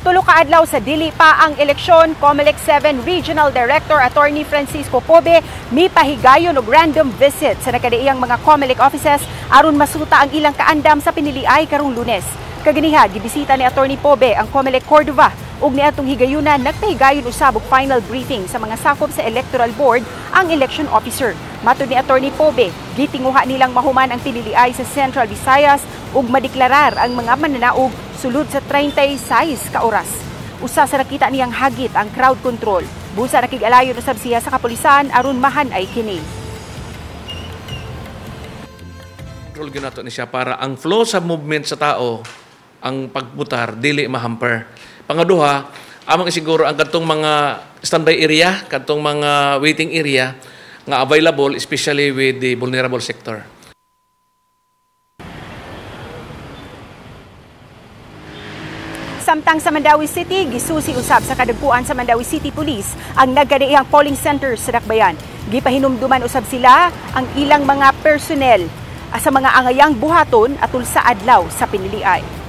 Tulo ka adlaw sa dili pa ang eleksyon, COMELEC 7 Regional Director Attorney Francisco Pobe mipahigayon og random visit sa nakadaiyang mga COMELEC offices aron masuta ang ilang kaandam sa piniliay karong Lunes. Kaganiha, gibisita ni Attorney Pobe ang COMELEC Cordova ug niadtong higayuna nagpahigayon usab og final briefing sa mga sakop sa Electoral Board ang election officer. Matod ni Attorney Pobe, gitinguha nilang mahuman ang piniliay sa Central Visayas ug madeklarar ang mga mananaog sulod sa 36 ka oras. Usa sa nakita niyang hagit ang crowd control. Busa nakig-alayon usab siya sa kapulisan aron mahan-ay kini. Control gyud nato ni siya para ang flow sa movement sa tao, ang pagbutar dili mahamper. Pangaduha, among isiguro ang kadtong mga standby area, kadtong mga waiting area nga available, especially with the vulnerable sector. Samtang sa Mandaue City, gisusi usab sa kadagkuan sa Mandaue City Police ang nagkadaiyang polling center sa Dakbayan. Gipahinumduman usab sila ang ilang mga personnel sa mga angayang buhaton atul sa adlaw sa piniliay.